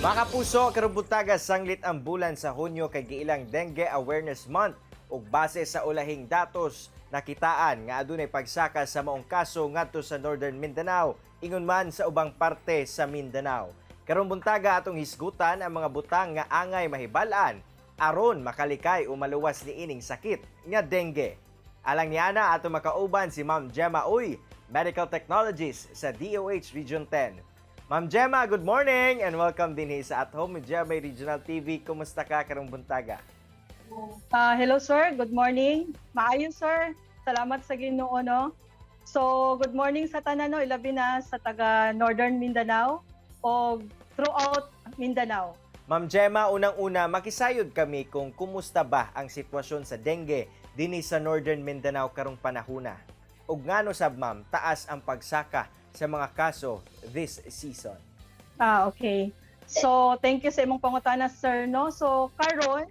Mga kapuso, karong buntaga, sanglit ang bulan sa Hunyo kay giilang Dengue Awareness Month ug base sa ulahing datos, nakitaan nga adunay pagsaka sa maong kaso ngadto sa Northern Mindanao ingon man sa ubang parte sa Mindanao. Karong buntaga, atong hisgutan ang mga butang nga angay mahibal-an aron makalikay o maluwas niining sakit nga dengue. Alang niana, ato makauban si Ma'am Gemma Uy, Medical Technologist sa DOH Region 10. Ma'am Gemma, good morning and welcome dinhi sa At Home with GMA Regional TV. Kumusta ka karong buntaga? Hello sir, good morning. Maayo, sir. Salamat sa Ginoo, no. So, good morning sa tanan, no, ilabi na sa taga Northern Mindanao o throughout Mindanao. Ma'am Gemma, unang-una, makisayod kami kung kumusta ba ang sitwasyon sa dengue dinhi sa Northern Mindanao karong panahuna. Ug ngano sab, ma'am, taas ang pagsaka sa mga kaso this season? Okay. So, thank you sa imong pangutana, sir, no. So, karon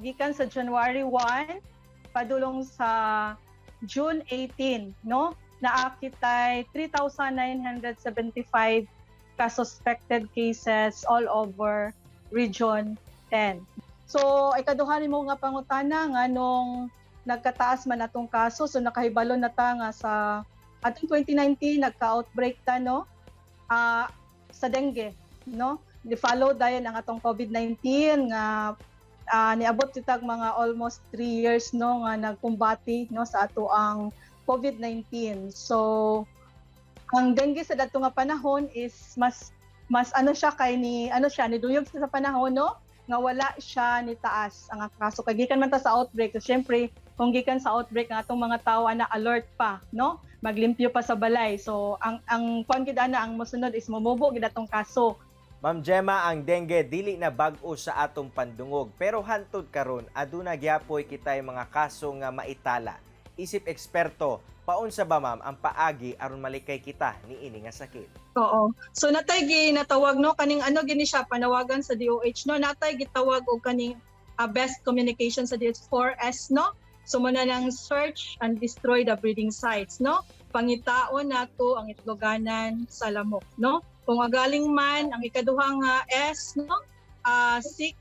gikan sa January 1 padulong sa June 18, no, naa kitay 3,975 ka suspected cases all over Region 10. So, ikaduha nimo nga pangutana, nganong nagkataas man atong kaso. So nakahibalo na ta nga sa atong 2019 nagka-outbreak ta, no, sa dengue, no. Di-follow dayon ang atong COVID-19 nga niabot kitag mga almost 3 years, no, nga nagkumbati, no, sa ato ang COVID-19. So ang dengue sa dato nga panahon is mas mas ano siya kay ni ano siya ni duyog sa panahon, no, nga wala siya ni taas ang kaso kay gikan man ta sa outbreak. So syempre, kung gikan sa outbreak ang atong mga tawo ana alert pa, no, maglimpyo pa sa balay. So ang kuan gid ana, ang mosunod is momubo gid atong kaso. Ma'am Gemma, ang dengue dili na bag-o sa atong pandungog, pero hantod karon aduna gyapoy kitay mga kaso nga maitala. Isip eksperto, paunsa ba, ma'am, ang paagi aron malikay kita niini nga sakit? Oo. So natay gi natawag, no, kaning ano gini siya panawagan sa DOH, no, natay gitawag og kaning best communication sa DOH 4S, no. So mao na nang search and destroy the breeding sites, no. Pangitaon nato ang itloganan sa lamok, no. Kung agaling man ang ikaduha nga S, no, seek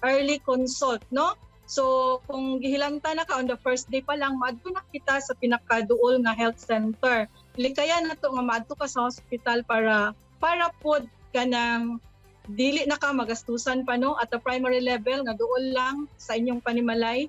early consult, no. So kung gihilanta na ka on the first day pa lang, maadto na kita sa pinakaduol nga health center. Likayan nato nga maadto ka sa hospital para pod kanang dili na ka magastusan pa, no, at the primary level nga duol lang sa inyong panimalay,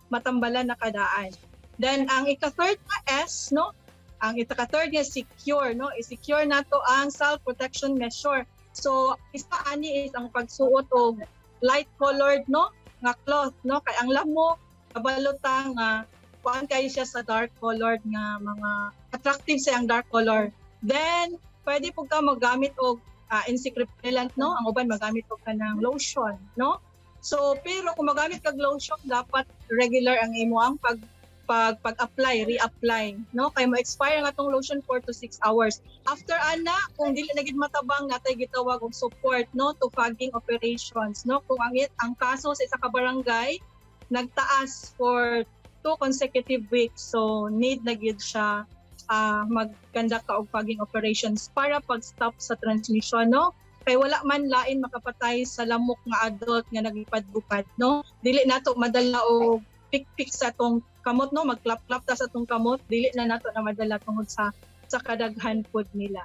matambalan na kadaan. Then ang ika-third nga S, no, ang ika-third nga secure, no, i-secure nato ang self protection measure. So isa ani is ang pagsuot og light colored, no, nga cloth, no, kay ang lamok kabalo ta nga kuan kayo siya sa dark colored nga mga attractive sa ang dark color. Then pwede pud ka magamit og insect repellent, no, ang uban magamit og kanang lotion, no. So pero kung magamit kag lotion, dapat regular ang imo ang pag pag pag-apply, reapply, no, kay mo expire ang atong lotion 4 to 6 hours. After ana, kung dili na gid matabang, natay gitawag og support, no, to fogging operations, no, kung ang kaso sa isa ka barangay nagtaas for 2 consecutive weeks, so need na gid siya mag-conduct ka og fogging operations para pag-stop sa transmission, no, kay wala man lain makapatay sa lamok nga adult nga naglipad-lupad, no. Dili nato madala og pikpik sa atong kamot, no, magklap-klap ta sa atong kamot, dili na nato na madala tungod sa kadaghan pod nila.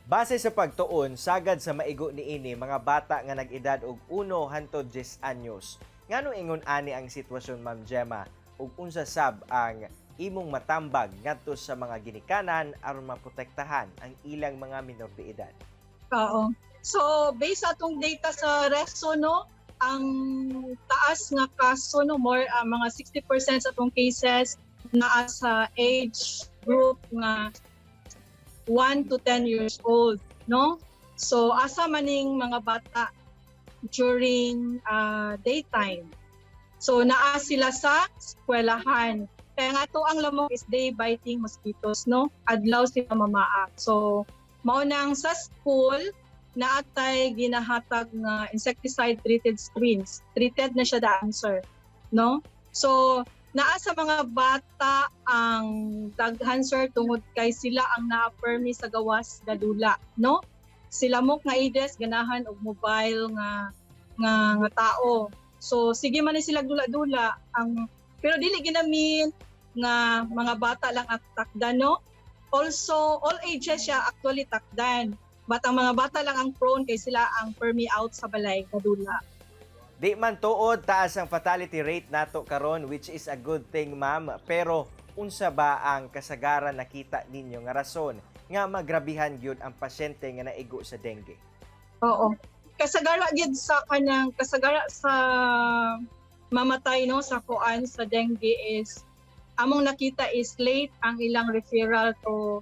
Base sa pagtuon, sagad sa maigo niini mga bata nga nag-edad og 1 hantod 10 anyos. Ngano ingon ani ang sitwasyon, Ma'am Gemma, ug unsa sab ang imong matambag ngadto sa mga ginikanan aron maprotektahan ang ilang mga minor de edad? Oo. So, based sa atong data sa RESO, no, ang taas nga kaso, no, more mga 60% sa atong cases naa sa age group nga 1 to 10 years old, no? So, asa maning mga bata during daytime? So, naa sila sa eskwelahan. Kaya nga to ang lamok is day biting mosquitoes, no? Adlaw sila mamaak. So, mao nang sa school naatay ginahatag nga insecticide treated screens. Treated na siya daan, sir, no? So, naa sa mga bata ang daghan, sir, tungod kay sila ang naa-permi sa gawas gadula, no? Si lamok nga Aedes ganahan og mobile nga tao. So sige man ni sila dula-dula ang, pero dili ginamin nga mga bata lang ang takdan, no? Also all ages siya actually takdan. But ang mga bata lang ang prone kay sila ang permi out sa balay kadula. Di man tuod taas ang fatality rate nato karon, which is a good thing, ma'am. Pero unsa ba ang kasagaran nakita ninyo nga rason nga magrabihan gyud ang pasyente nga naigo sa dengue? Oo. Kasagara gyud sa kanang kasagara sa mamatay, no, sa kuan, sa dengue is among nakita is late ang ilang referral to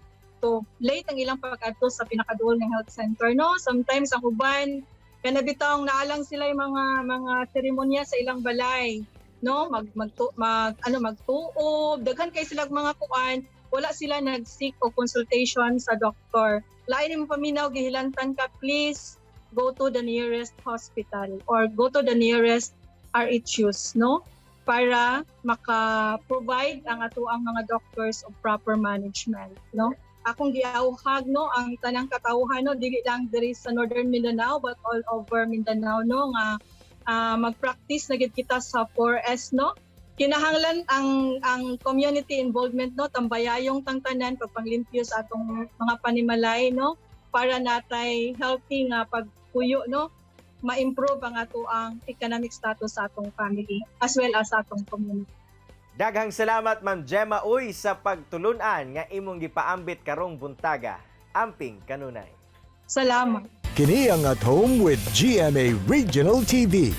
late ang ilang pag-adto sa pinakaduol nga health center, no. Sometimes ang uban kana bitawng naalang sila yung mga seremonya sa ilang balay, no, mag mag, mag ano, magtuob, daghan kay sila mga kuan, wala sila nag-seek o consultation sa doktor. Lain mo paminaw, gihilantan ka, please go to the nearest hospital or go to the nearest RHUs, no, para maka-provide ang atoang mga doctors of proper management, no. Akong giauhag, no, ang tanang katawhan, no, dili lang diri sa Northern Mindanao but all over Mindanao, no, nga mag-practice na gid kita sa 4S, no. Kinahanglan ang community involvement, no, tambayayong tang tanan pagpanglimpyo sa atong mga panimalay, no, para natay healthy nga pagpuyo, no, ma-improve ang ato ang economic status sa atong family as well as sa atong community. Daghang salamat, Ma'am Gemma Uy, sa pagtulunan nga imong gipaambit karong buntaga. Amping kanunay. Salamat. Kini ang At Home with GMA Regional TV.